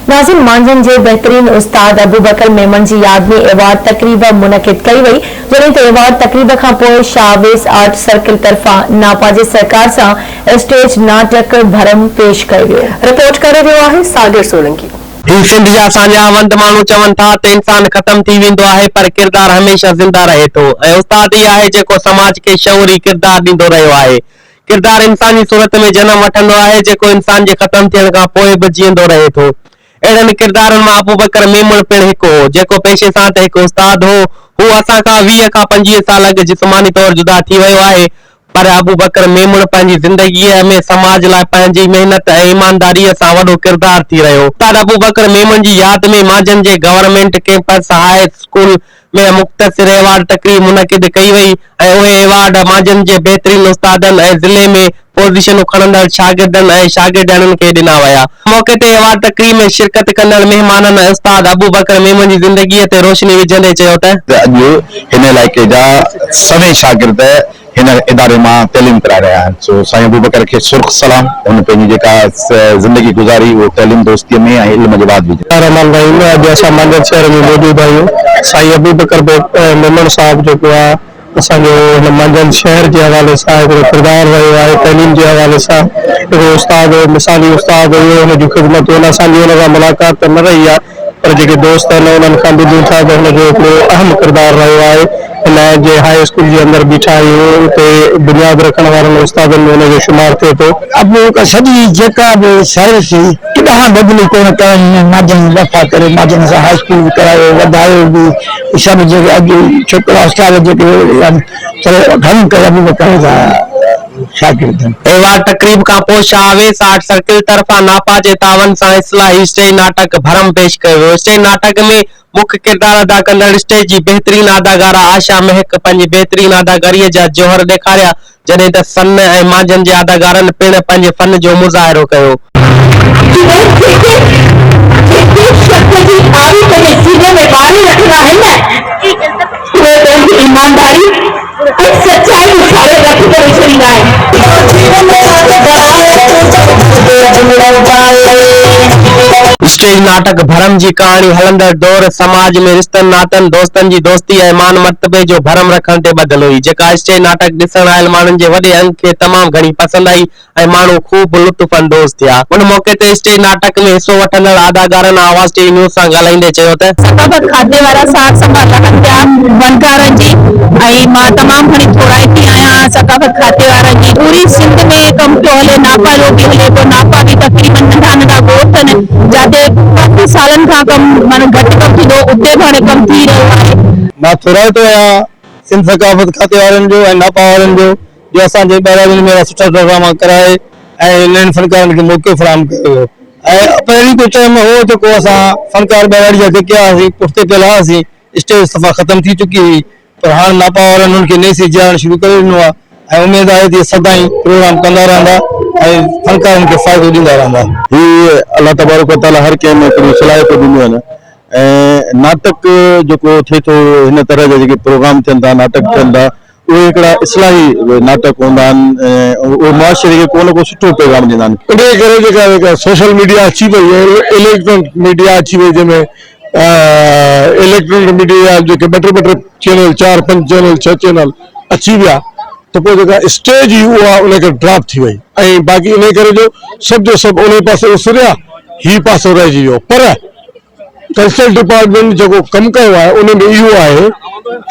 ناظم مانجهند جي بهترين استاد ابوبڪر ميمڻ جي ياد ۾ ايوارڊ تقريب منعقد ڪئي وئي، جڏهن ته ايوارڊ تقريب کان پوء شاهه اويس آرٽ سرڪل طرفان ناپا جي سهڪار سان اسٽيج ناٽڪ ڀرم پيش ڪيو ويو. رپورٽ ڪري رهيو آهي ساگر سولنگي. هي سنڌ جا ساڃاهه وند ماڻهو چون ٿا ته انسان ختم ٿي ويندو آهي پر ڪردار هميشه زنده رهي ٿو ۽ استاد ئي آهي جيڪو سماج کي شعوري ڪردار ڏيندو رهيو آهي. ڪردار انساني صورت ۾ جنم وٺندو آهي، جيڪو انسان جي ختم ٿيڻ کان پوء به جيئندو رهي ٿو. اهڙن ڪردارن مان ابوبڪر ميمڻ پڻ هڪ هو، جيڪو پيشي سان ته هڪ استاد هو. هو اسان کان 20 کان 25 سال اڳ جسماني طور جدا ٿي ويو آهي، پر ابوبڪر ميمڻ پنهنجي زندگيء ۾ سماج لاء پنهنجي محنت ۽ ايمانداريء سان وڏو ڪردار ٿي رهيو. استاد ابوبڪر ميمڻ جي ياد ۾ مانجهند جي گورنمينٽ ڪيمپس هاء اسڪول ۾ مختصر ايوارڊ تقريب منعقد ڪئي وئي ۽ اهي ايوارڊ مانجهند جي بهترين استادن ۽ ضلعي ۾ پوزيشنون کڻندڙ شاگردن ۽ شاگردياڻين کي ڏنا ويا. موقعي تي ايوارڊ تقريب ۾ شرڪت ڪندڙ مهمانن استاد ابوبڪر ميمڻ جي زندگيء تي روشني وجهندي چيو ته. ته اڄ هن علائقي جا سوين شاگرد هن اداري مان تعليم پرائي رهيا آهن سو سائين ابوبڪر کي سرخ سلام هن پنهنجي جيڪا زندگي گذاري اهو تعليم دوستي ۾ ۽ علم جي واڌ ويجهه. الرحمان الرحيم اڄ اسان مانجهند شهر ۾ موجود آهيون سائين ابوبڪر ميمڻ صاحب جيڪو آهي اسان جو هن مانجهند شهر جي حوالي سان هڪڙو ڪردار رهيو آهي تعليم جي حوالي سان هڪڙو استاد هو مثالي استاد هيو هن جون خدمتون آهن اسان جي هن سان ملاقات ته نه رهي آهي پر جيڪي دوست آهن انهن کان ٻڌون ٿا ته هن جو هڪڙو اهم ڪردار رهيو آهي. هن جنهن هاء اسڪول جي اندر بيٺا آهيون اتي بنياد رکڻ وارن استادن ۾ هن جو شمار ٿئي ٿو. ابوبڪر سڄي جيڪا به سروس هئي ڪڏهن بدلي ڪونه ڪيائين ۽ ماجن وفا ڪري ماجن سان هاء اسڪول به ڪرايو وڌايو به سڀ جيڪي اڄ ڇوڪرا استاد جيڪي آهن پر گهڻو ڪري ابوبڪر جا شاگرد آهن. ايوارڊ تقريب کان پوء شاهه اويس آرٽ سرڪل طرفان ناپا جي تعاون سان اصلاحي اسٽيج ناٽڪ ڀرم پيش ڪيو ويو. اسٽيج ناٽڪ ۾ مک ڪردار ادا ڪندڙ اسٽيج جي بهترين اداڪارا آشا مهڪ پنهنجي بهترين اداڪاريء جا جوهر ڏيکاريا، جڏهن ته سن ۽ مانجهند جي اداڪارن پڻ پنهنجي فن جو مظاهرو ڪيو. اهي جيڪي جيڪي شڪ جي آوي پنهنجي سيني ۾ ٻاري رکندا آهن نه، اهي پنهنجي ايمانداري ۽ سچائي به ساڙي رک ڪري ڇڏيندا آهن. اسٽيج ناٽڪ ڀرم جي ڪهاڻي هلندڙ دور، سماج ۾ رشتن ناتن، دوستن جي دوستي ۽ مان مرتبي جو ڀرم رکڻ تي ٻڌل هئي، جيڪا اسٽيج ناٽڪ ڏسڻ آيل ماڻهن جي وڏي انگ کي تمام گهڻي پسند آئي. ۽ ماڻهو خوب لطف اندوز ٿيا. ان موقعي تي اسٽيج ناٽڪ ۾ حصو وٺندڙ اداڪارن آواز ٽي وي نيوز سان ڳالهائيندي چيو ته. ثقافت کاتي وارا سار سنڀال لهن پيا فنڪارن جي ۽ مان تمام گهڻي ٿورائتي آهيان ثقافت کاتي وارن جي پوري سنڌ ۾ ڪم پيو هلي ناپا جو به هلي پيو ناپا به تقريبن ننڍا ننڍا ڳوٺ آهن جاتي ڪافي سالن کان ڪم معنيٰ گهٽ ڪم ٿيندو اتي به هاڻي ڪم ٿي رهيو آهي. مان ٿورائتو آهيان سنڌ ثقافت کاتي وارن جو ۽ ناپا وارن جو جو اسان جي ٻهراڙين ۾ اهڙا سٺا سٺا ڊراما ڪرائي ۽ نين فنڪارن کي موقعو فراهم ڪيو ويو ۽ پهرين ڪو ٽائيم هو ته ڪو اسان فنڪار ٻهراڙي جا جيڪي هئاسين پٺتي پيل هئاسين اسٽيج صفا ختم ٿي چڪي هئي پر هاڻ ناپا وارن انهن کي نئين سر جيارڻ شروع ڪري ڏنو آهي ۽ اميد آهي ته اهي سدائين پروگرام ڪندا رهندا ۽ فنڪارن کي فائدو ڏيندا رهندا. هي الله تبارڪ وتعالي هر ڪنهن ۾ هڪڙيون صلاحيتون ڏنيون آهن ۽ ناٽڪ جيڪو ٿئي ٿو هن طرح جا جيڪي پروگرام ٿين ٿا ناٽڪ ٿين ٿا اهي هڪڙا اصلاحي ناٽڪ هوندا آهن ۽ اهي معاشري کي ڪو نه ڪو سٺو پيغام ڏيندا آهن. انهيء ڪري جيڪا جيڪا سوشل ميڊيا اچي وئي ۽ اليڪٽرانڪ ميڊيا اچي وئي جنهن ۾ اليڪٽرانڪ ميڊيا جا جيڪي ٻه ٽي ٻه ٽي چينل چار پنج چينل ڇهه چينل اچي ويا ته پوء جيڪا اسٽيج هئي اها ان ڪري ڊراپ ٿي وئي ۽ باقي انهيء ڪري جو سڀ جو سڀ انهيء پاسي اسريا هي پاسو رهجي ويو پر ڪلچر ڊپارٽمينٽ جيڪو ڪم ڪيو آهي ان ۾ اهو آهي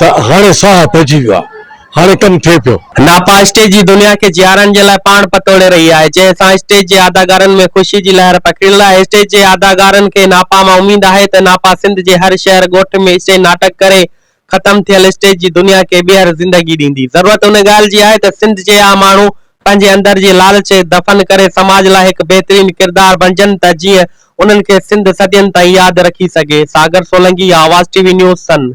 ته هاڻي ساهه پئجي ويو آهي هاڻي ڪم ٿئي پيو. ناپا اسٽيج جي دنيا کي جيارڻ جي لاء پاڻ پتوڙي رهي آهي جنهن سان اسٽيج جي اداڪارن ۾ خوشي جي لهر پکڙيل آهي اسٽيج جي اداڪارن کي ناپا مان اميد آهي ته ناپا سنڌ جي هر شهر ڳوٺ ۾ اسٽيج ناٽڪ ڪري ختم ٿيل اسٽيج جي دنيا کي ٻيهر زندگي ڏيندي. ضرورت ان ڳالهه جي آهي ته سنڌ جي عام ماڻهو پنهنجي اندر جي لالچ دفن ڪري سماج لاء هڪ بهترين ڪردار بڻجن ته جيئن انهن کي سنڌ صدين تائين ياد رکي سگهي. Sagar Solangi, Awaz T V news, Sindh.